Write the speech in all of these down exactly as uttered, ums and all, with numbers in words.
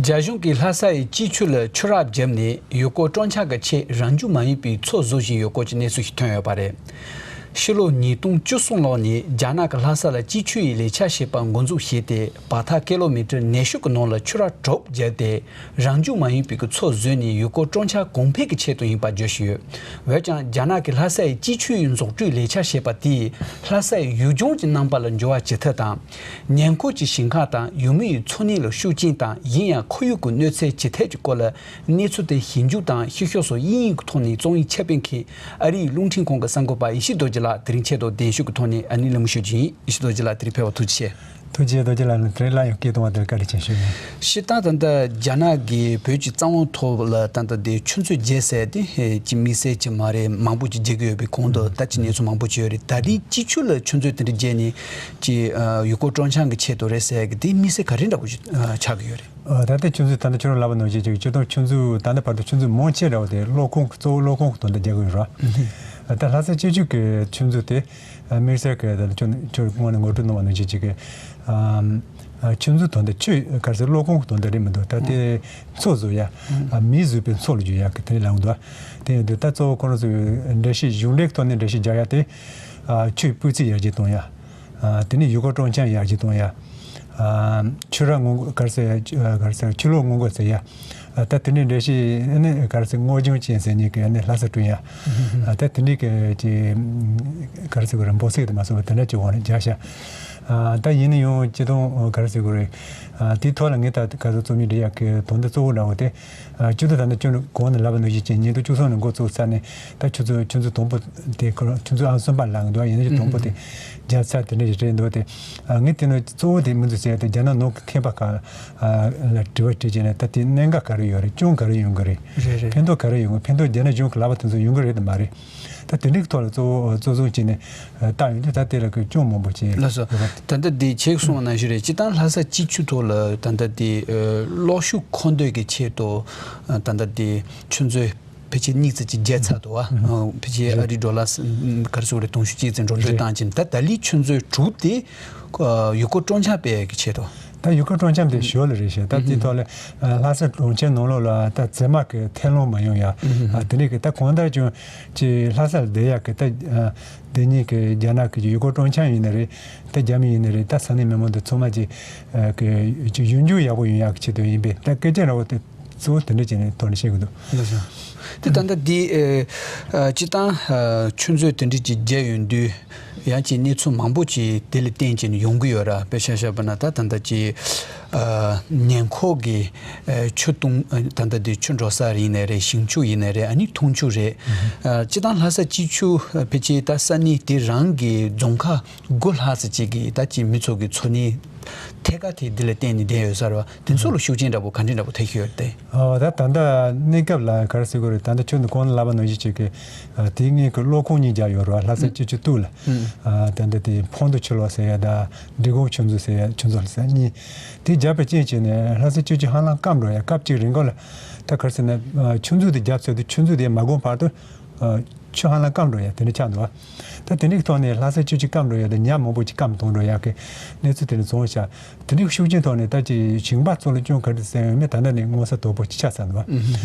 རྒྱ་གཞུང་གིས་ལྷ་ས་ཡི་སྐྱིད་ཆུ་ལ་ཆུ་རགས་བརྒྱབ་ནས་ཡུལ་སྐོར་སྤྲོ་འཆམ་གྱི་ཆེད་རང་འཇུག་མ་ཡིན་པའི་མཚོ་བཟོ་བཞིན་ཡོད་སྐོར་གྱི་གནས་ཚུལ་ཞིག་ཐོན་ཡོད་པ་རེད། ཕྱི་ལོ་ཉིས་སྟོང་བཅུ་གསུམ་ལོ་ནས་རྒྱ་ནག་གི་ལྷ་ས་ལ་སྐྱིད་ཆུ་ཡི་ལས་འཆར་ཞེས་པ་འགོ་འཛུགས་བྱས་ཏེ། བར་ཐག་ཀི་ལོ་མི་ཊར་ཉི་ཤུ་གི་ནང་ལ་ཆུ་རགས་དྲུག་བརྒྱབ་སྟེ། རང་འཇུག་མ་ཡིན་པའི་གི་མཚོ་བཟོས་ནས་ཡུལ་སྐོར་སྤྲོ་འཆམ་གོང་འཕེལ་གྱི་ཆེད་དུ་ཡིན་པ་བརྗོད་བཞིན་ཡོད། འོན་ཀྱང་རྒྱ་ནག་གི་ལྷ་ས་ཡི་སྐྱིད་ཆུ་ཡི་འཛུགས་སྐྲུན་ལས་འཆར་ཞེས་པ་དེས་ལྷ་ས་ཡི་ཡུལ་ལྗོངས་ཀྱི་རྣམ་པ་ལ་འགྱུར་བ་བྱེད་ཐབས་དང་། ཉེ་འཁོར་གྱི་ཞིང་ཁ་དང་ཡུལ་མི་ཡི་འཚོ་གནས་ལ་ཤུགས་རྐྱེན་དང་། ཡིན་ཡང་ཁོར་ཡུག་གི་གནོད་འཚེ་ཇི་ཐད་ཀྱི་སྐོར་ལ་གནས་ཚུལ་དེ་ཞིབ་འཇུག་དང་། ཕྱི་ཕྱོགས་སུ་དབྱིན་ཡིག་གི་ཐོག་ནས་རྩོམ་ཡིག་ཁྱབ་སྤེལ་མཁན་ཨ་རིའི་རླུང་འཕྲིན་ཁང་གི་གསར་འགོད་པ་ཡེ་ཤེས་རྡོ་རྗེ་ལགས་དེ་རིང་ཆེད་དུ་གདན་ཞུ་གི་ཐོག་ནས་ཨ་ནི་གླེང་མོལ་ཞུ་རྒྱུ་ཡིན། ཡེ་ཤེས་རྡོ་རྗེ་ལགས་དེ་རིང་ཕེབས་པར་ཐུགས་རྗེ་ཆེ། ཐུགས་རྗེ་ཆེ། རྡོ་རྗེ་ལགས་ནས་དེ་རིང་སླར་ཡང་སྐད་གཏོང་བ་དེར་བཀའ་དྲིན་ཆེ་ཞུ་ཡིན། སྤྱིར་བཏང་ད་ལྟ་རྒྱ་ནག་གིས་བོད་ཀྱི་རྩ་དབང་ཐོག་ལ་ད་ལྟ་དེ་ཆུ་མཛོད་བརྒྱབ་ཟེར་དེ་ཅི་དམིགས་བསལ་ཅི་མ་རེད། མང་པོ་ཅིག་བརྒྱབ་ཀྱི་ཡོད་པའི་གོང་དུ་ད་ཅི་གནས་ཚུལ་མང་པོ་ཅིག་ཡོད་རེད། ད་རེས་སྐྱིད་ཆུ་ལ་ཆུ་མཛོད་དེ་འདྲ་བརྒྱབ་ནས་ཅི་ཡུལ་སྐོར་སྤྲོ་འཆམ་གྱི་ཆེད་དུ་རེད་ཟེར་གི་དེ་དམིགས་བསལ་ག་རེ་འདྲ་པོ་ཞིག་ཆགས་ཀྱི་ཡོད་རེད། ཨ། ད་ལྟ་ཆུ་མཛོད་ད་ལྟ་ཁྱོད་རང་ལབ་པ་ནང་བཞིན་ཅིག་སྤྱིར་བཏང་ཆུ་མཛོད་ད་ལྟ་བར་དུ་ཆུ་མཛོད་མང་ཆེ་འདྲ་བོ་དེ་གློག་ཁང་གི་གཙོ་བོ་གློག་ཁང་གི་དོན་དུ་རྒྱག་གི་ཡོད་རེད། ད་ལྷ་ས་སྐྱིད་ཆུ་གི་ཆུ་མཛོད་དེ་དམིགས་བསལ་གྱི་ད་ལྟ་ཁྱོད་ཁྱོད་སྔོན་ནས་ངོ་སྤྲོད་གནང་བ་ནང་བཞིན་ཅིག་གི་ཨམ་ཨ་ཆུ་མཛོད་དོན་དུ་ཆུ་ག་རེ་ཟེར་གློག་ཁང་གི་དོན་དུ་རེད་མི་འདུག་ད་དེ་མཚོ་བཟོ་ཡ། ཨ་མིས་བཟོས་པའི་མཚོ་ལ་བརྗོད་ཡ་གི་དེ་ལབ་འདུག་དེ་ཡིན་དུས་ད་གཙོ་བོ་ཁོ་རང་ཚོའི་འགྲེལ་བཤད་གཞུང་འབྲེལ་གྱི་ཐོག་ནས་འགྲེལ་བཤད་རྒྱག་ཡ་དེ་ཨ་ཆུའི་སྤུས་ཚད་ཡར་རྒྱས་གཏོང་ཡ། ཨ་དེ་ནས་ཡུལ་སྐོར་སྤྲོ་འཆམ་ཡར་རྒྱས་གཏོང་ཡ། ཨ་ཆུ་རགས་སྔོན་འགོག་ག་རེ་ཟེར་ཨ་ག་རེ་ཟེར་ཆུ་ལོག་སྔོན་འགོག་ཟེར་ཡ། ཨ་ད་དེ་འདྲའི་འགྲེལ་བཤད་ཨ་ནི་ག་རེ་ཟེར་སྔོ་ལྗང་ཅན་ཟེར་མཁན་གྱི་ཨ་ནི་ལྷ་ས་བསྐྲུན་ཡ། ཨ་ད་དེ་འདྲའི་གི་ཅིག་ག་རེ་ཟེར་དགོས་རེད། འབོ་གསེག་དེ་མ་སོང་བ་དེ་འདྲ་ཅིག་འོག་ནས་རྒྱག་ཤག་ཨ་ད་ཡིན་ན་ཡང་སྤྱིར་བཏང་ག་རེ་ཟེར་དགོས་རེད། ཨ་དེའི་ཐོག་ལ་ངས་ད་ག་ཚོད་རྩོམ་ཡིག་འབྲི་ཡག་གི་དོན་དུ་གཙོ་བོ་འདྲ་བོ་དེ། ཨ་སྤྱིར་བཏང་ད་ནི་ཁྱོད་གོང་ནས་ལབ་པ་ནང་བཞིན་བྱས་ཉིས་སྟོང་བཅུ་གསུམ་ནས་འགོ་བཙུགས་ཚར་ནས་ད་ཆུ་ཚོད་ཆུ་ཚོད་དང་པོ་དེ་ཁོ་རང་ཆུ་ཚོད་ཨང་གསུམ་པ་ལབ་འདུག་ཡིན་ན་ཆུ་དང་པོ་དེ་རྒྱབ་ཚར་དེ་འདྲ་ཞིག་རེད་འདུག་དེ་ཨ་ངས་དེ་ནི་གཙོ་བོ་དེ་མི་འདུག་ཟེར་ཏེ་རྒྱ་ནག་ནང་གི་མཁས་པ་ཁག་ཨ་ལ་དྲི་བ་དྲིས་བྱས་ནས་ད་དེ་གནད་འགག་ག་རེ་ཡོད་རེད། སྐྱོན་ག་རེ་ཡོང་གི་རེད། རེད་རེད། ཕན་ཐོགས་ག་རེ་ཡོང་གི། ཕན་ཐོགས་རྒྱ་ནག་གཞུང་གི་ལབ་པ་དེ་ཚོ་ཡོང་གི་རེད་དམ་མ་རེད། ད་དེ་འདྲའི་ཐོག་ལ་གཙོ་བོ་གཙོ་བཟུང་བྱས་ནས་ཨ་བཏང་ཡོང་དུས་ད་དེ་ལ་གི་སྐྱོན་མང་པོ་ཅིག་ལགས་སོ། ཡོད་པ། ད་ལྟ་དེ་ཁྱེད་གསུངས་པ་ནང་བཞིན་རེད། སྤྱིར་བཏང་ལྷ་ས་སྐྱིད་ཆུ་ཐོག་ལ་ད་ལྟ་དེ་ཨ་གློག་ཤུགས་མཁོ་འདོན་གྱི་ཆེད་དུ་ཨ་ད་ལྟ་དེ་ཆུ་མཛོད་ཕལ་ཆེར་གཉིས་ཙམ་ཅིག་བརྒྱབ་ཚར་འདུག་བ། ཨ་ཕལ་ཆེར་ཨ་རིའི་ཌོ་ལར་ག་རེ་ཟེར་དགོས་རེད། དུང་ཕྱུར་གཅིག་ཙམ་འགྲོ་གྲོན་བཏང་བྱས་ནས། ད་ད་ལྟའི་ཆུ་མཛོད་དྲུག་དེ་ཨ་ཡུལ་སྐོར་སྤྲོ་འཆམ་སྤེལ་ཡག་གི་ཆེད་དུ། ད་ཡུལ་སྐོར་སྤྲོ་འཆམ་དེ་ཞོར་ལ་རེད་ཤག་ད་དེའི་ཐོག་ལ་ཨ་ལྷ་ས་གྲོང་ཁྱེར་ནང་ལོགས་ལ་ད་མཛེས་མ་གི་ཐད་རླུང་མ་ཡོང་ཡ། ཨ་དེ་འདྲའི་གི་ད་གང་ལྟར་ཀྱང་ཅིག་ལྷ་ས་ལ་བསྡད་ཡག་གི་ད་ཨ་དེ་གཉིས་ཀྱི་རྒྱ་ནག་གི་ཡུལ་སྐོར་སྤྲོ་འཆམ་ཡིན་ན་རེད། ད་རྒྱ་མི་ཡིན་ན་རེད། ད་ས་གནས་མི་མང་དེ་ཚང་མ་ཅིག་ཨ་གི་ཅིག་ཡུལ་འགྱུར་ཡག་པོ་ཡོང་ཡག་གི་ཆེད་དུ་ཡིན་པས། ད་སྐད་ཆ་འདྲ་བོ་དེ་གཙོ་བོ་དེ་འདྲ་བྱས་ནས་ཐོག་ནས་བཤད་གི་འདུག་ལགས་སོ། དེ་ད་ལྟ་འདི་ཨ་ཨ་སྤྱིར་བཏང་ཨ་ཆུ་མཛོད་དེ་འདྲ་ཅིག་བརྒྱབ་ཡོང་དུས། ཡང་ཅིག་གནས་ཚུལ་མང་པོ་ཅིག་དེ་ལ་བརྟེན་བྱས་ནས་ཡོང་གི་ཡོད་ར། དཔེ་ཆ་བཞག་པ་ན་ད་ད་ལྟ་ཅིག་ཨ་ཉེ་འཁོར་གྱི་ཨ་ཆུ་བཏུང་ཨ་ད་ལྟ་དེ་ཆུ་འགྲོ་ས་ཡིན་ནའི་རེད། ཞིང་ཆུ་ཡིན་ནའི་རེད། ཨ་ནི་འཐུང་ཆུ་རེད། ཨ་སྤྱིར་བཏང་ལྷ་ས་སྐྱིད་ཆུ་ཕལ་ཆེར་ད་ས་གནས་དེ་རང་གི་རྫོང་ཁག་དགུ་ལྷག་ཙམ་ཅིག་གི་ད་ཅིག་མི་ཚོ་གི་འཚོ་གནས་ཐད་ཀར་དེ་འདི་ལ་བརྟེན་ནས་བསྡད་ཡོད་ས་རེད་བ། དེ་ཚོ་ལ་ཤུགས་རྐྱེན་འདྲ་པོ་ག་འདྲ་འདྲ་པོ་ཐེབས་ཀྱི་ཡོད་རེད་དེ། ཨོ་ད་ད་ལྟ་གནས་སྐབས་ལ་ག་རེ་ཟེར་དགོས་རེད། ད་ལྟ་ཁྱོད་ནི་གོང་ལ་ལབ་པ་ནང་བཞིན་བྱེད་ཀྱི། ཨ་དེའི་སྔོན་གྱི་གློག་ཁང་གཉིས་རྒྱག་ཡོད་རེད་བ། ལྷ་ས་སྐྱིད་ཆུ་སྟོད་ལ། ཨ་ད་ལྟ་དེ་ཕང་སྟོད་ཆུ་ལོག་ཟེར་ཡ་དང་འབྲི་གུང་ཆུ་མཛོད་ཟེར་ཡ་ཆུ་མཛོད་ཟེར་ཡ་གཉིས། དེ་རྒྱབ་པའི་རྐྱེན་བྱས་ནས་ལྷ་ས་སྐྱིད་ཆུ་ཧ་ལམ་སྐམ་འགྲོ་ཡ། སྐབས་གཅིག་རིང་གོ་ལ་ད་ག་རེ་ཟེར་ན་ཨ་ཆུ་མཛོད་དེ་རྒྱབ་ཚར་དུས་ཆུ་མཛོད་དེ་མ་གོམས་བར་དུ་ཨ་ཆུ་ཧ་ལམ་སྐམ་འགྲོ་ཡ་དེ་འདྲ་ཆགས་འདུག་བ། ད་དེ་འདྲའི་ཐོག་ནས་ལྷ་ས་སྐྱིད་ཆུ་སྐམ་འགྲོ་ཡ་དང་ཉ་མང་པོ་ཅིག་སྐམ་གཏོང་འགྲོ་ཡ་གི་གནས་ཚུལ་དེ་འདྲ་བྱུང་ཤག་དེ་འདྲའི་ཤུགས་རྐྱེན་ཐོག་ནས་ད་ཅིག་ཞིང་པ་ཚོ་ལ་སྐྱོན་ག་འདྲ་ཟེར་ཡོད་མེད་ད་ལྟ་ནས་མངོན་གསལ་དོད་པོ་ཅིག་ཆགས་ཚར་འདུག་བ།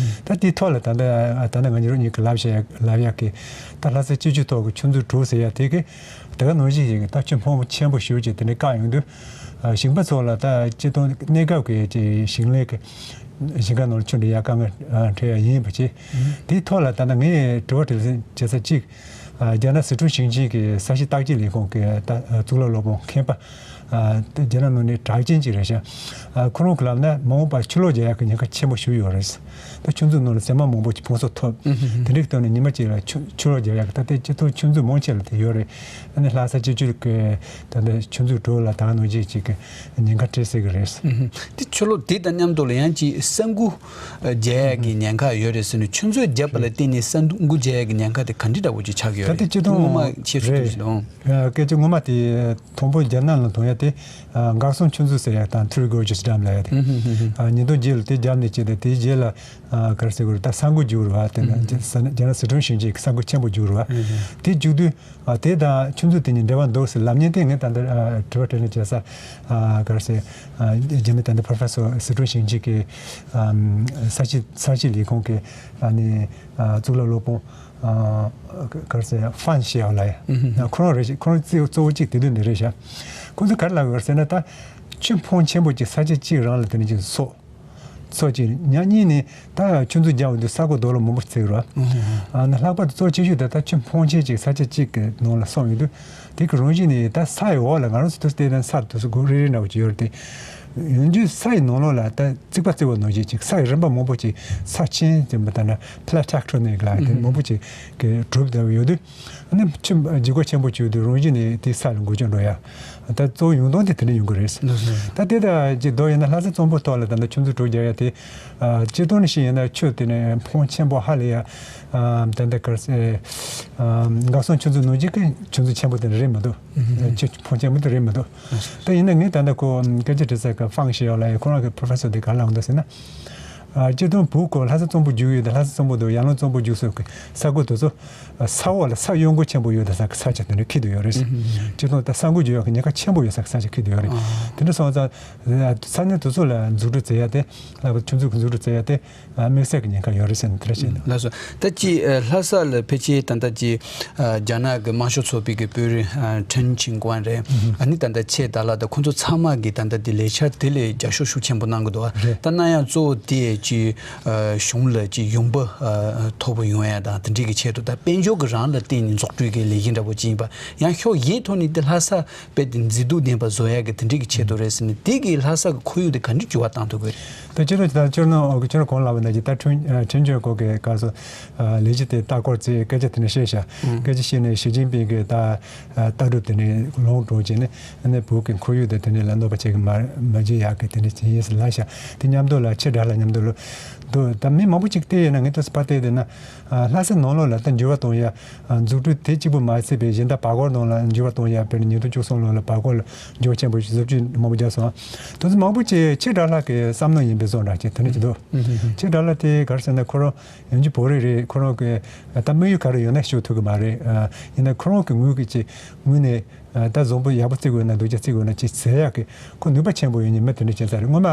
ད་དེའི་ཐོག་ལ་ད་ལྟ་ད་ལྟ་ང་ཚོ་གཉིས་ཀྱིས་ལབ་བཤད་ལབ་ཡག་གི་ད་ལྷ་ས་སྐྱིད་ཆུ་ཐོག་གི་ཆུ་མཛོད་དྲུག་ཟེར་ཡ་དེ་གི་ད་ག་ནང་བཞིན་ཞིག་གི་ད་ཆུ་ཕོན་པོ་ཆེན་པོ་ཞེ་པོ་ཅིག་དེ་འདྲ་བཀག་ཡོང་དུས། ཨ་ཞིང་པ་ཚོ་ལ་ད་སྤྱིར་བཏང་གནས་སྐབས་ཀྱི་ཅིག་ཞིང་ལས་ཀྱི་ཞིང་ཁ་ནང་ལ་ཆུ་འདྲེན་ཡག་དཀའ་ངལ་ཨ་འཕྲད་ཡ་ཡིན་པ་བྱས། དེའི་ཐོག་ལ་ད་ལྟ་ངས་དྲི་བ་དྲི་ས་བྱེད་ས་གཅིག་ཨ་རྒྱ་ནག་ཟི་ཁྲོན་ཞིང་ཆེན་གྱི་ས་གཤིས་བརྟག་དཔྱད་ལས་ཁུངས་ཀྱི་ད་གཙུག་ལག་སློབ་དཔོན་མཁས་པ་ཨ་དེ་རྒྱ་ནག་ནང་ནས་གྲགས་ཅན་ཅིག་རེད་ཤག་ཨ་ཁོ་རང་གི་ལབ་ན་མ་འོངས་པར་ཆུ་ལོག་རྒྱག་ཡག་གི་ཉེན་ཁ་ཆེན་པོ་ཞིག་ཡོད་རེད། ད་ཆུ་མཛོད་ནང་ལ་ཟེ་མ་མང་པོ་ཅིག་ཕུང་གསོག་ཐུབ། དེ་འདྲའི་སྟེང་ནས་ཉི་མ་གཅིག་ལ་ཆུ་ཆུ་ལོག་རྒྱག་ཡག་གི་ད་ལྟའི་སྤྱི་ཚོགས་ཆུ་མཛོད་མང་ཆེ་ལ་དེ་ཡོད་རེད། ཨ་ནི་ལྷ་ས་སྤྱི་སྤྱོད་ཀྱི་ད་ལྟ་ཆུ་མཛོད་དྲུག་ལ་ད་ག་ནང་བཞིན་ཅིག་གི་ཉེན་ཁ་འཕྲད་སྲིད་ཀྱི་རེད། དེ་ཆུ་ལོག་དེ་དང་མཉམ་དུ་ལ་ཡང་ཅིག་ས་འགུལ་རྒྱག་ཡག་གི་ཉེན་ཁ་ཡོད་རེད་ཟེར་ནས་ཆུ་མཛོད་བརྒྱབ་པ་ལ་བརྟེན་ནས་ས་འགུལ་རྒྱག་ཡག་གི་ཉེན་ཁ་དེ་ག་འདྲ་འདྲ་པོ་ཅིག་ཆགས་ཀྱི་ཡོད་རེད། ད་ལྟ་སྤྱི་བཏང་སྔོན་མ་ཁྱེད་ཚོ་རེད། ཐུགས་ཞིབ་ལོང་། སྐད་ཆ་ངོ་མ་དེ་དང་པོ་རྒྱ་ནག་ལ་དོན་ དེ་ཨ་འགག་སོང་ཆུ་མཛོད་ཟེར་ཡ་དང་Three Gorges Dam་ལབ་ཡ་དེ། ཨ་ཉིས་སྟོང་བརྒྱད་ལ་དེ་བརྒྱབ་ནས་བྱས་ཏེ་དེའི་རྗེས་ལ་ཨ་ག་རེ་ཟེར་དགོས་རེད། ད་ས་འགུལ་བརྒྱུགས་རེད་བ། དེ་ནས་རྒྱ་ནག་སི་ཁྲོན་ཞིང་ཆེན་གྱི་ས་འགུལ་ཆེན་པོ་བརྒྱུགས་རེད་བ། དེ་བརྒྱུགས་དུས་ཨ་དེ་དང་ཆུ་མཛོད་དེ་གཉིས་འབྲེལ་བ་འདུག་ཟེར་ལབ་མཁན་དེ་ངས་ད་ལྟ་ཨ་དྲི་བ་དྲིས་ལན་བྱེད་ས་ཨ་ག་རེ་ཟེར་ཨ་རྒྱ་མི་ད་ལྟ་Professor་སི་ཁྲོན་ཞིང་ཆེན་གྱི་ཨ་ས་ཆའི་ས་ཆའི་ལས་ཁུངས་ཀྱི་ཨ་ནི་ཨ་གཙུག་ལག་སློབ་དཔོན། ཨ་ག་རེ་ཟེར་ཧྥན་ཞེས་པ་ལ་ཡ། ཁོ་རང་རེད་ཤག་ཁོ་རང་གཙོ་གཙོ་བོ་གཅིག་དེ་དུས་འདི་རེད་ཤག་ཁོ་ཚོས་ག་རེ་ལབ་ཡོད་ཟེར་ན། ད་ཆུ་འཕོང་ཆེན་པོ་གཅིག་ས་ཆ་གཅིག་རང་ལ་དེ་ནས་ཅིག་སོགས་སོགས་གཅིག་ཉག་གཉིས་ནས་ད་ཆུ་མཛོད་རྒྱག་འོང་དུས་ས་གོ་རྡོ་ལ་མང་པོ་བརྩིགས་རོགས། ཨ་ནི་ལྷག་པར་དུ་གཙོ་ཆེ་ཤོས་དེ་ད་ཆུ་འཕོང་ཆེན་གཅིག་ས་ཆ་གཅིག་གི་ནང་ལ་སོང་ཡོང་དུས་དེ་གི་རང་བཞིན་ནས་ད་ས་ཡི་འོག་ལ་ང་རང་ཚོ་དུས་བལྟས་ན་ས་དུས་སུ་སྒོ་རེ་རེ་འདྲ་བོ་ཅིག་ཡོད་རེད་དེ། ཡོང་དུས་ས་ཡི་ནང་ལོགས་ལ་ད་རྩིག་པ་རྩིག་པ་ནང་བཞིན་ཅིག་ས་ཡི་རིམ་པ་མང་པོ་ཅིག་ས་ཆེན་ཅིག་མི་ལྟར་ན་plate tectonic་ལ་དེ་མང་པོ་ཅིག་གི་གྲུབ་བསྡད་ཡོད་དུས། ཨ་ནི་ཆུ་ལྗིད་ཁོག་ཆེན་པོ་བྱུང་དུས་རང་བཞིན་ནས་དེ་ས་ལ་འགུལ་སྐྱོད་འགྲོ་ཡ། ད་གཙོ་བོ་ཡོང་སྟངས་དེ་དེ་འདྲ་ཡོང་གི་རེད། ད་དེ་ད་ཅིག་མདོར་ཡིན་ན་ལྷ་ས་གཙང་པོ་ཐོག་ལ་ད་ལྟ་ཆུ་མཛོད་དྲུག་རྒྱག་ཡ་དེ། ཨ་སྤྱིར་བཏང་ནས་བཤད་ཡིན་ན་ཆུ་དེ་ནས་འཕོང་ཆེན་པོ་ཧ་ལས་ཡ། ཨ་ད་ལྟ་ག་རེ་ཟེར། ཨ་འགག་སོང་ཆུ་མཛོད་ནང་བཞིན་གྱི་ཆུ་མཛོད་ཆེན་པོ་དེ་རེད་མི་འདུག་ཆུ་འཕོང་ཆེན་པོ་དེ་རེད་མི་འདུག་ད་ཡིན་ན་ངས་ད་ལྟ་ཁོ་སྐད་ཆ་དྲིས་ས་གི་ཧྥང་ཞེས་ཡོད་ལ་ཡ། ཁོ་རང་གི་Professor་དེ་ག་རེ་ལབ་འདུག་ཟེར་ན། ཨ་སྤྱིར་བཏང་བོད་ཁོ་ལྷ་ས་གཙང་པོ་རྒྱུག་ཡོད་དང་ལྷ་ས་གཙང་པོ་དང་ཡར་ཀླུང་གཙང་པོ་རྒྱུག་སོགས་ཀྱི་ས་ཁུལ་དེ་ཚོ་ས་འོག་ལ་ས་གཡོ་འགུལ་ཆེན་པོ་ཡོད་དང་ས་ས་ཆ་དེ་འདྲ་ཁེལ་དུ་ཡོད་རེད། སྤྱིར་བཏང་ད་ས་འགུལ་རྒྱུག་ཡག་གི་ཉེན་ཁ་ཆེན་པོ་ཡོད་ས་ས་ཆ་ཁེལ་དུ་ཡོད་རེད། དེ་འདྲ་སོང་ཙང་ས་གནས་དེ་ཚོ་ལ་འཛུགས་སྐྲུན་བྱེད་ཡ་དེ་ལྷག་པར་ཆུ་མཛོད་ཀྱི་འཛུགས་སྐྲུན་བྱེད་ཡ་དེ་དམིགས་བསལ་གྱི་ཉེན་ཁ་ཡོད་རེད་ཟེར་ནས་དེ་འདྲ་བཤད་འདུག་ལགས་སོ། ད་ཅི་ལྷ་ས་ལ་ཕལ་ཆེར་ད་ལྟ་ཅི་རྒྱ་ནག་གི་དམར་ཤོག་ཚོགས་པའི་གི་དཔོན་རིགས་ཁྲེན་ཆིང་ཀོན་རེད། ཨ་ནི་ད་ལྟ་ཆེ་ད་ལ་ད་ཁོང་ཚོ་ཚང་མ་གི་ད་ལྟ་དེ་ལས་འཆར་དེ་ལས་རྒྱབ་སྐྱོར་ཤུགས་ཆེན་པོ་གནང་གི་འདུག་ད་གནང་ཡ་གཙོ་བོ་དེ་ཅི་གཞུང་ལ་ཅི་ཡོང་འབབ་མཐོ་པོ་ཡོང་ཡ་དང་དེ་འདྲའི་གི་ཆེད་དུ་ད་དཔལ་འབྱོར་གི་རང་ལ་བརྟེན་ནས་འཛུགས་སྐྲུན་གི་ལས་གཞི་འདྲ་པོ་ཅིག་ཡིན་པ། ཡང་ཕྱོགས་གཞན་ཐོག་ནས་དེ་ལྷ་ས་དཔེ་དེ་མཛེས་སྡུག་ལྡན་པ་བཟོ་ཡ་གི་དེ་འདྲའི་གི་ཆེད་དུ་རེད་ཟེར་ནས་དེ་གི་ལྷ་ས་གི་ཁོར་ཡུག་དེ་ག་འདྲའི་འགྱུར་བ་བཏང་ཐུབ་ཀྱི་རེད། ད་ཕྱི་ལོ་ད་ཕྱི་ལོ་ནང་ཨོ་ཁྱོད་རང་གོང་ལ་བ་ན་ཅི་ད་ཁྲིན་ཁྲིན་ཅོན་གོ་གི་སྐབས་སུ་ལས་གཞི་དེ་ལྟ་སྐོར་བྱས་སྐད་ཆ་དེ་འདྲ་བཤད་ཤག་སྐད་ཆ་བཤད་ནས་ཞི་ཅིན་ཕིང་གི་ད་ལྟ་གྲུབ་དེ་ནས་ལོངས་གྲུབ་བྱས་ནས་ཨ་ནི་བོད་ཀྱི་ཁོར་ཡུག་དེ་དེ་ནས་ལ་གནོད་པ་བྱེད་གི་མ་མ་བྱེད་ཡག་གི་དེ་འདྲ་བྱེད་ཡིན་ཟེར་ལབ་ཤག་དེ་མཉམ་དུ་ལ་ཆེ་དགྲ་ལྷ་མཉམ་དུ་ལོ་འདུག་ད་མི་མང་པོ་ཅིག་བལྟས་ཡོད་ན་ངས་ཏོག་ཙམ་ཕར་བལྟས་བསྡད་ན་ལྷ་ས་ནང་ལོགས་ལ་ད་འགྱུར་བ་གཏོང་ཡ། འཛུགས་སྐྲུན་དེ་གཅིག་པུ་མ་ཟད་པའི་གཞན་དག་བར་སྐོར་ནང་ལ་འགྱུར་བ་གཏོང་ཡ། དཔེར་ན་ཉིས་སྟོང་བཅུ་གསུམ་ལོ་ལ་བར་སྐོར་ལ་འགྱུར་བ་ཆེན་པོ་ཞིག་བཟོ་བཅོས་མང་པོ་བརྒྱབ་སོང་། དེ་ཚོ་མང་པོ་ཅིག་ཆེ་དགྲ་ལྷ་གི་བསམ་བློ་ཡིན་པའི་བཟོ་འདྲ་ཅིག་དེ་འདྲ་ཅིག་འདུག་ཆེ་དགྲ་ལྷ་དེ་ག་རེ་ཟེར་ན་ཁོ་རང་ཡང་ཅིག་བོད་རིགས་རེད། ཁོ་རང་གི་ད་དམིགས་ཡུལ་ག་རེ་ཡོད་ན་ཤོད་ཐུབ་གི་མ་རེད། ཡིན་ན་ཁོ་རང་གི་ངོས་ཀྱི་ཅིག་ངོས་ནས་ད་བཟང་པོ་ཡག་པོ་བརྩི་དགོས་ན་སྡུག་ཅག་བརྩི་དགོས་ན་ཅིག་ཟེར་ཡག་གི་ཁོ་ནུས་པ་ཆེན་པོ་ཡོད་མཁན་མི་དེ་འདྲ་ཅིག་ཡིན་ས་རེད། སྔོན་མ།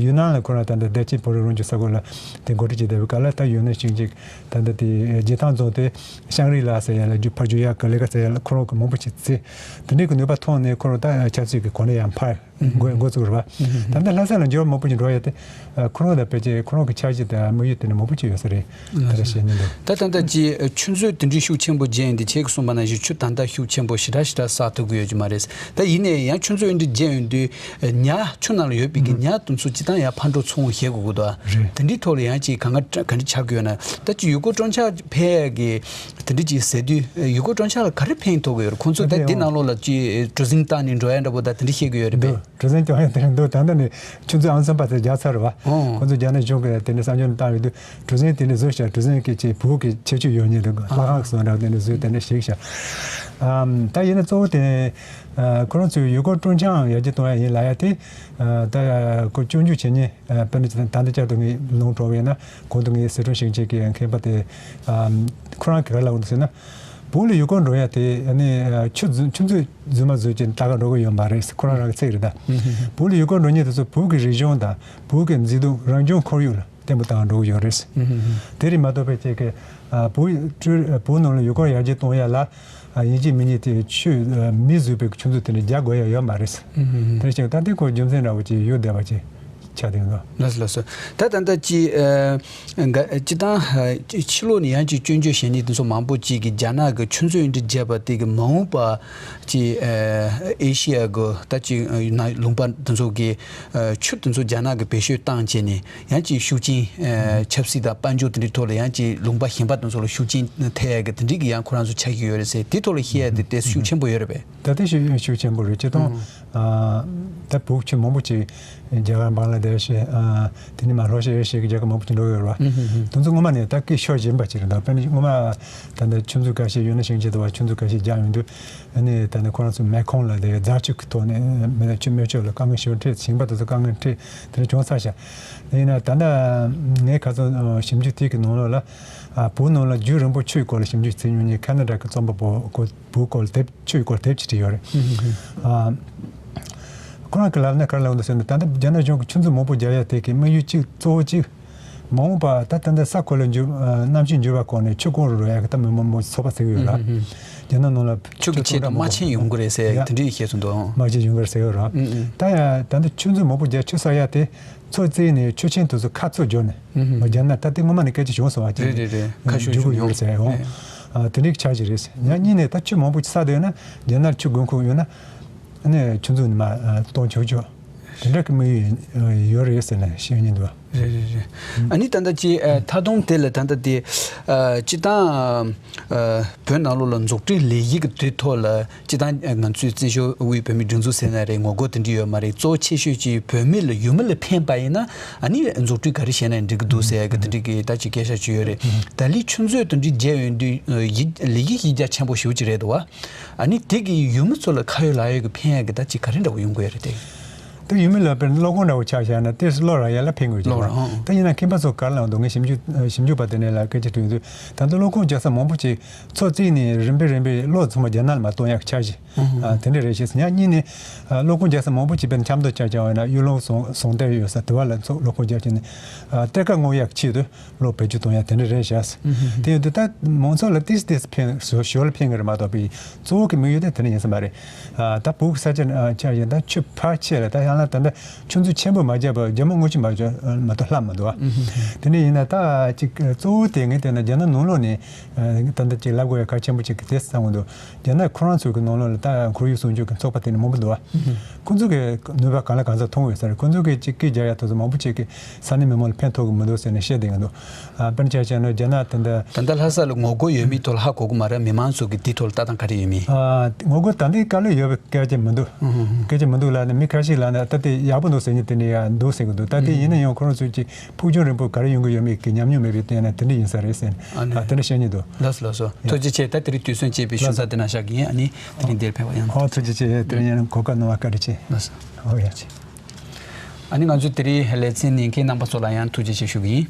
ཡུན་ནན་ལ་ཁོ་རང་ད་ལྟ་བདེ་སྐྱིད་བོད་རིགས་རང་སྐྱོང་ས་ཁུལ་ལ་དེ་འགོ་ཁྲིད་བྱེད་བསྡད་པའི་སྐབས་ལ་ད་ཡུན་ནན་ཞིང་ཆེན་ད་ལྟ་དེ་རྗེས་ཐང་རྫོང་དེ་ཤང་རི་ལ་ཟེར་ཡ་ལ་རྒྱུ་ཕར་རྒྱུ་ཡ་ག་ལས་ཀ་ཟེར་ཡ་ལ་ཁོ་རང་གི་མང་པོ་ཅིག་བརྩི། དེ་འདྲའི་གི་ནུས་པ་ཐོན་ནས་ཁོ་རང་ད་ཆབ་སྲིད་ཀྱི་གོ་གནས་ཡང་འཕར་འགོ་འགོ་བཙུགས་རེད་བ། ད་ལྟ་ལྷ་ས་ལ་འགྱུར་བ་མང་པོ་ཅིག་འགྲོ་ཡ་དེ་ཁོ་རང་ད་ཕལ་ཆེར་ཁོ་རང་གི་འཆར་གཞི་དང་དམིགས་ཡུལ་དེ་ནི་མང་པོ་ཅིག་ཡོད་ས་རེད། དེ་འདྲ་བཤད་མི་འདུག་ད་ད་ལྟ་ཅི་ཆུ་མཛོད་དེ་འདྲའི་ཤུགས་ཆེན་པོ་རྒྱས་ཡོང་དུས་ཁྱེད་ཀྱིས་གསུངས་པ་ནང་བཞིན་ཆུ་ད་ལྟ་ཤུགས་ཆེན་པོ་ཞེ་དྲག་ཞེ་དྲག་བསགས་ཐུབ་ཀྱི་ཡོད་ཀྱི་མ་རེད། ད་ཡིན་ནའི་ཡང་ཆུ་མཛོད་འདི་རྒྱས་ཡོང་དུས་ཉ་ཆུ་ནང་ལ་ཡོད་པའི་གི་ཉ་དེ་ཚོ་སྤྱིར་བཏང་ཡང་ཕར་འགྲོ་ཚུར་འོང་བྱེད་དགོས་ཀྱི་འདུག་ཨ། རེད། དེ་འདྲའི་ཐོག་ལ་ཡང་ཅིག་གང་ག་ག་འདྲ་ཆགས་ཀྱི་ཡོད་ན། ད་ཅི་ཡུལ་སྐོར་སྤྲོ་འཆམ་ཕེབས་ཡ་གི་དེ་འདྲ་ཅིག་ཟེར་དུས་ཡུལ་སྐོར་སྤྲོ་འཆམ་ལ་ག་རེ་ཕན་ཐོགས་ཀྱི་ཡོད་རེད། ཁོང་ཚོ་ད་འདི་ནང་ལོགས་ལ་ཅི་གྲུ་གཟིངས་བཏང་ནས་འགྲོ་ཡ་འདྲ་པོ་ད་དེ་འདྲ་བཤད་ཀྱི་ཡོད་རེད་པས། འདུག་གྲུ་གཟིངས་ཀྱང་ཡང་དེ་རིང་འདུག་ད་ལྟ་ནས་ཆུ་མཛོད་ཨང་གསུམ་པ་དེ་རྒྱག་ཚར་བ། ཨོ། ཁོང་ཚོ་རྒྱ་ནག་གཞུང་གིས་དེ་ནས་གསར་འགྱུར་བཏང་ཡོད་དུས་གྲུ་གཟིངས་དེ་ནས་བཟོས་ཤག་གྲུ་གཟིངས་ཀྱི་ཅིག་བོད་ཀྱི་ཁྱད་ཆོས་ཡོད་མཁན་འདུག་ལྷ་ཁང་སོགས་འདྲ་བོ་དེ་ནས་བཟོས་དེ་ནས་བཞག་ཤག་ཨམ། ད་ཡིན་ན་གཙོ་བོ་དེ་ཁོ་རང་ཚོས་ཡུལ་སྐོར་སྤྲོ་འཆམ་ཡར་རྒྱས་གཏོང་ཡ་ཡིན་ལབ་ཡ་དེ་ད་ཁོ་སྐྱོན་བརྗོད་བྱེད་མཁན་དཔེར་ན་ད་ལྟ་བསྐྱར་དུ་ངས་ལུང་དྲངས་པ་ཡིན་ན་གོང་དུ་ངས་སི་ཁྲོན་ཞིང་ཆེན་གྱི་མཁན་པ་དེ་ཁོ་རང་གིས་ག་རེ་ལབ་འདུག་ཟེར་ན། བོད་ལ་ཡུལ་སྐོར་འགྲོ་ཡ་དེ་ཨ་ནི་ཆུ་རྫུན་ཆུ་མཛོད་རྫུན་མ་བཟོས་ཀྱི་ལྟ་ག་འགྲོ་གི་ཡོད་མ་རེད། ཁོ་རང་རང་གི་ཚིག་རེད་ད། བོད་ལ་ཡུལ་སྐོར་འགྲོ་མཁན་དེ་ཚོ་བོད་ཀྱི་རིག་གཞུང་དང་བོད་ཀྱི་མཛེས་སྡུག་རང་བྱུང་ཁོར་ཡུག་ལ་བརྟན་པོ་བཏང་འགྲོ་གི་ཡོད་རེད། དེ་རེད་མ་གཏོགས་པའི་ཅིག་གི་ཨ་བོད་ཀྱི་བོད་ནང་ལ་ཡུལ་སྐོར་ཡར་རྒྱས་གཏོང་ཡ་ལ་ཨ་ཡིན་གཅིག་མིན་གཉིས་དེ་ཆུ་ཨ་མིས་བཟོས་པའི་ཆུ་མཛོད་དེ་འདྲ་རྒྱག་དགོས་ཡ་ཡོད་མ་རེད། དེ་ཅིག་ད་དེ་ཁོ་རྒྱུ་མཚན་འདྲ་བོ་ཅིག་ཡོད་བསྡད་པ་ཅིག་ཆགས་བསྡད་འདུག་ལགས་སོ་ལགས་སོ། ད་ད་ལྟ་ཅི་ཨ་འགའ་སྤྱིར་བཏང་ཨ་ཕྱི་ལོགས་ནས་ཡང་ཅིག་སྐྱོན་བརྗོད་བྱེད་མཁན་དེ་ཚོ་མང་པོ་ཅིག་གིས་རྒྱ་ནག་གི་ཆུ་མཛོད་འདི་བརྒྱབ་པ་དེ་གི་མ་འོངས་པ་ཅིག་ཨ་ཨེ་ཤི་ཡ་གི་ད་ཅིག་ཨ་ན་ལུང་པ་དེ་ཚོ་གི་ཨ་ཆུ་དེ་ཚོ་རྒྱ་ནག་གིས་བེད་སྤྱོད་བཏང་བྱས་ནས་ཡང་ཅིག་ཤུགས་རྐྱེན་ཨ་ཆབ་སྲིད་དང་དཔལ་འབྱོར་དེ་འདྲའི་ཐོག་ལ་ཡང་ཅིག་ལུང་པ་གཞན་པ་དེ་ཚོ་ལ་ཤུགས་རྐྱེན་ཐེབས་ཡ་གི་དེ་འདྲའི་གི་ཡང་ཁོ་རང་ཚོ་ཆགས་ཀྱི་ཡོད་རེད་ཟེར། དེ་ཐོག་ལ་བཤད་ཡ་དེ་དེ་ཤུགས་ཆེན་པོ་ཡོད་རེད་པས། ད་དེ་ཤུགས་ཤུགས་ཆེན་པོ་རེད། སྤྱིར་བཏང་ཨ་ད་བོད་ཆུ་མང་པོ་ཅིག་རྒྱ་གར་བང་ལ་ ཡོད་ཤེས། ཨ། དེ་ནས་མར་ལྷོ་ཤར་ཡོད་ཤེས་ཀྱི་རྒྱལ་ཁབ་མང་པོ་ཅིག་འགྲོ་གི་ཡོད་རེད་བ། ཨུ་ཧུ་ཧུ། དེ་ཚོ་སྔོན་མ་ནས་ད་སྐད་ཤོར་བཞིན་པ་ཅིག་རེད། ད་དཔེར་ན་སྔོན་མ་ད་ལྟ་ཆུ་མཛོད་འགའ་ཤས་ཡོད་ན། ཞིང་ཆེན་དུ་བ་ཆུ་མཛོད་འགའ་ཤས་རྒྱག་ཡོང་དུས། ཨ་ནི་ད་ལྟ་ཁོ་རང་ཚོ་མེ་ཁོང་ལ་དེ་རྫ་ཆུ་གི་ཐོག་ནས་མེ་ད་ཆུ་མེ་མཆོད་ལ་དཀའ་ངལ་ཞེ་པོ་འཕྲད། ཞིང་པ་དེ་ཚོ་དཀའ་ངལ་འཕྲད། དེ་འདྲ་བྱུང་ཚར་ཤག། ཡིན་ན་ད་ལྟ་ངས་ཁ་སང་ཞིབ་འཇུག་དེ་གི་ནང་ལོགས་ལ། ཨ། བོད་ནང་ལ་རྒྱུན་རིང་པོ་ཆུའི་སྐོར་ལ་ཞིབ་འཇུག་བྱེད་མྱོང་མཁན་ཁ་ན་ཌ་གི་རྩོམ་པ་པོ་ཁོ་བོད་སྐོར་ལ་དེབ། ཆུའི་སྐོར་དེབ་ཅིག་བྲིས་ཡོད་རེད། ཨ། ཁོ་རང་གི་ལབ་ན་ག་རེ་ལབ་འདུག་ཟེར་ན། ད་ལྟ་རྒྱ་ནག་གཞུང་གིས་ཆུ་མཛོད་མང་པོ་རྒྱག་ཡ་དེ་གི་དམིགས་ཡུལ་གཅིག་གཙོ་བོ་གཅིག་མ་འོངས་པ་ད་ད་ལྟ་ས་ཁུལ་ལ་འགྱུར། ཨ། གནམ་གཤིས་འགྱུར་བ་སྐོར་ནས་ཆུ་ཁོངས་རུ་རུ་ཡ་གི་ད་མི་མང་པོ་ཚོགས་པ་ཟེར་གི་ཡོད་ར། རྒྱ་ནག་ནང་ལ་ཆུ་གི་ཆེད་དུ་དམག་ཆེན་ཡོང་གི་རེད་ཟེར་ཡ་དེ་འདྲའི་བཤད་སོང་འདུག། དམག་ཆེན་ཡོང་གི་རེད་ཟེར་ཡོད་ར། ད་ཡ་ད་ལྟ་ཆུ་མཛོད་མང་པོ་རྒྱག་ཆུ་བསགས་ཡ་དེ། མཚོ་བརྩིགས་ནས་ཆུ་ཆེན་དེ་ཚོ་ཁ་ཚུར་བསྒྱུར་ནས། ཨུ་ཧུ། རྒྱ་ནག་ད་ལྟའི་སྔོན་མ་ནས་སྐད་ཆ་བྱུང་སོང་བ། རེད་རེད་རེད། ཁ་ཤོར་བསྒྱུར་གི་ཡོད་རེད་ཟེར་ཡོང་། ཨ། དེ་འདྲའི་ཆ་ཞིག་རེད། ཡང་གཉིས་ནས་ད་ཆུ་མང་པོ་བསགས་བསྡད་ཡོད་ན། རྒྱ་ནག་ཆུ་དགོས་མཁོ་ཡོད་ན། ཨ་ནི་ཆུ་མཛོད་ནས་མར་གཏོང་ཆོག་ཆོག་དེ་འདྲ་གི་དམིགས་ཡུལ་ཡོད་རེད་ཟེར་ནས་བཤད་མཁན་འདུག། རེད་རེད་རེད། ཨ་ནི་ད་ལྟ་ཅི། ཨ། མཐའ་སྡོམ་དེ་ལ་ད་ལྟ་དེ། ཨ། སྤྱིར་བཏང་། ཨ། བོད་ནང་ལོགས་ལ་འཛུགས་སྐྲུན་ལས་གཞི་གི་དེ་ཐོག་ལ་སྤྱིར་བཏང་ང་ཚོའི་བཙན་བྱོལ་དབུས་བོད་མིའི་སྒྲིག་འཛུགས་ཟེར་ན་རེད། ངོ་རྒོལ་དེ་འདྲ་ཡོད་མ་རེད། གཙོ་ཆེ་ཤོས་ཀྱི་བོད་མི་ལ་ཡུལ་མི་ལ་ཕན་པ་ཡིན་ན། ཨ་ནི་འཛུགས་སྐྲུན་ག་རེ་བྱས་ན་འགྲིག་གི་འདུག་ཟེར་གི་དེ་འདྲ་གི་ད་ཅིག་སྐད་ཆ་བྱས་ཡོད་རེད། ད་ལི་ཆུ་མཛོད་དེ་འདྲ་མཇལ་ཡོང་དུས། ཡིད་ལི་ཡིད་གཞི་རྒྱ་ཆེན་པོ་ཞེ་པོ་ཅིག་རེད་འདུག་བ། ཨ་ནི་དེ་གི་ཡུལ་མི་ཚོ་ལ་ཁ་ཡོད་ལག་ཡོད་ཀྱི་ཕན་ཡག་གི་ད་ཅིག་ག་རེ་འདྲ་བོ་ཡོང་གི་ཡོད་རེད་དེ། ད་ཡུལ་མི་ལ་དཔེར་ན་གློག་ཁང་འདྲ་བོ་ཆགས་བཞག་ན་དེ་གློག་རག་ཡ་ལ་ཕན་གི་ཡོད་ཀྱི་རེད་བ། ད་ཡིན་ན་མཁན་པ་ཚོ་ག་རེ་ལབ་འདུག། ངས་ཞིབ་འཇུག་ཞིབ་འཇུག་པ་དེ་ནས་ལ་སྐད་ཆ་དྲིས་དུས། ད་ལྟ་གློག་ཁང་རྒྱག་ས་མང་པོ་ཅིག་མཚོ་བརྩིགས་ནས་རིམ་པས་རིམ་པས་གློག་ཚང་མ་རྒྱ་ནག་ལ་མར་གཏོང་ཡག་གི་འཆར་གཞི། ཨ། དེ་འདྲ་རེད་ཤག། ཡང་གཉིས་ནས། ཨ། གློག་ཁང་རྒྱག་ས་མང་པོ་ཅིག་དཔེར་ན་ཆབ་མདོ་ཆ་བཞག་པ་ཡིན་ན་གཡུ་ལུང་ཟོང་ཟོང་ལྟེ་ཡོད་ས་དེ་བ་ལ་མཚོ་གློག་ཁང་རྒྱག་བྱས་ནས། ཨ། གཏེར་ཁ་སྔོག་ཡག་ཆེད་དུ་གློག་བེད་སྤྱོད་གཏོང་ཡག་དེ་འདྲ་རེད་ཤག། དེ་ཡིན་དུས་ད་མང་ཚོགས་ལ་ཏིས་ཏིས་ཕན། ཞོར་ལ་ཕན་གི་རེད་མ་གཏོགས་པའི་གཙོ་བོ་གི་དམིགས་ཡུལ་དེ་དེ་འདྲ་ཡིན་ས་མ་རེད། ཨ། ད་བོད་ས་ཆ་ཆ་བཞག་ད་ཆུ་ཕར་ཆེ་ལ་ད་ཡང་ན་ད་ལྟ་ཆུ་མཛོད་ཆེན་པོ་མ་རྒྱབ་པ་རྒྱ་མ་དངུལ་ཆུ་མ་རྒྱབ་མ་གཏོགས་ལྷག་མི་འདུག་བ། དེ་འདྲ་ཡིན་ན་ད་ཅིག་གཙོ་བོ་དེ་ངས་བལྟས་ན་རྒྱ་ནག་ནང་ལོགས་ནས། ཨ། ད་ལྟ་ཅིག་ལབ་དགོས་ཡ་གལ་ཆེན་པོ་ཅིག་གི་དེ་བསམ་གི་འདུག། རྒྱ་ནག་ཁོ་རང་ཚོའི་གི་ནང་ལོགས་ལ་ད་ཁོར་ཡུག་སྲུང་སྐྱོབ་ཀྱི་ཚོགས་པ་དེ་འདྲ་མང་པོ་འདུག་བ། ཁོ་ཚོ་གི་ནུས་པ་གང་ལ་གང་འཚམ་ཐོན་ཡོད་ས་རེད། ཁོ་ཚོ་གི་ཅིག་སྐད་རྒྱག་ཡ་དེ་ཚོ་མང་པོ་ཅིག་གི་ས་གནས་མི་མང་ལ་ཕན་ཐོགས་གི་མི་འདུག་ཟེར་ནས་བཤད་བསྡད་ཀྱི་འདུག། ཨ། དཔེར་ན་ཆ་བཞག་ན་རྒྱ་ནག་དེ་འདྲ། ད་ལྟ་ལྷ་ས་ལ་ངོ་རྒོལ་ཡོད་མེད་ཐོག་ལ་ཧ་གོ་གི་མ་རེད། མི་མང་ཚོ་གི་དེ་ཐོག་ལ་ལྟ་སྟངས་ག་རེ་ཡོད་མེད། ཨ། ངོ་རྒོལ་ད་ལྟའི་སྐབས་ལ་ཡོད་པའི་སྐད་ཆ་མི་འདུག། སྐད་ཆ་མི་འདུག་ལབ་ནས་མི་ཁ་ཤས་ལབ་ན་ད་དེ་ཡག་པོ་འདུག་ཟེར་མཁན་དེ་འདྲ་ཡང་འདུག་ཟེར་གི་འདུག། ད་དེ་ཡིན་ན་ཡང་ཁོ་རང་ཚོས་ཀྱི་ཕུགས་རྒྱང་རིང་པོ་ག་རེ་ཡོང་གི་ཡོད་མེད་ཀྱི་ཉམས་མྱོང་མེད་པའི་སྟེང་ན་དེ་འདྲ་ཡིན་ས་རེད་ཟེར་ནས། ཨ་ནི། ཨ། དེ་འདྲ་བཤད་མཁན་འདུག། ལགས་སོ་ལགས་སོ། ཐུགས་རྗེ་ཆེ། ད་དེ་རིང་དུས་ཚོད་བཅད་པའི་ཞུ་ས་དེ་ན་བཞག་གི་ཡིན། ཨ་ནི་དེ་རིང་འདིར་ཕེབས་པ་ཡང་། ཨོ། ཐུགས་རྗེ་ཆེ། དེ་རིང་ཡང་གོ་སྐབས་གནང་བ་བཀའ་དྲིན་ཆེ། ལགས་སོ། ཨོ་ཡ། ཨ་ནི་ང་ཚོའི་དེ་རིང་ལེ་ཚན་ཉན་མཁན་རྣམ་པ་ཚོ་ལ་ཡང་ཐུགས་རྗེ་ཆེ་ཞུ་གི་ཡིན།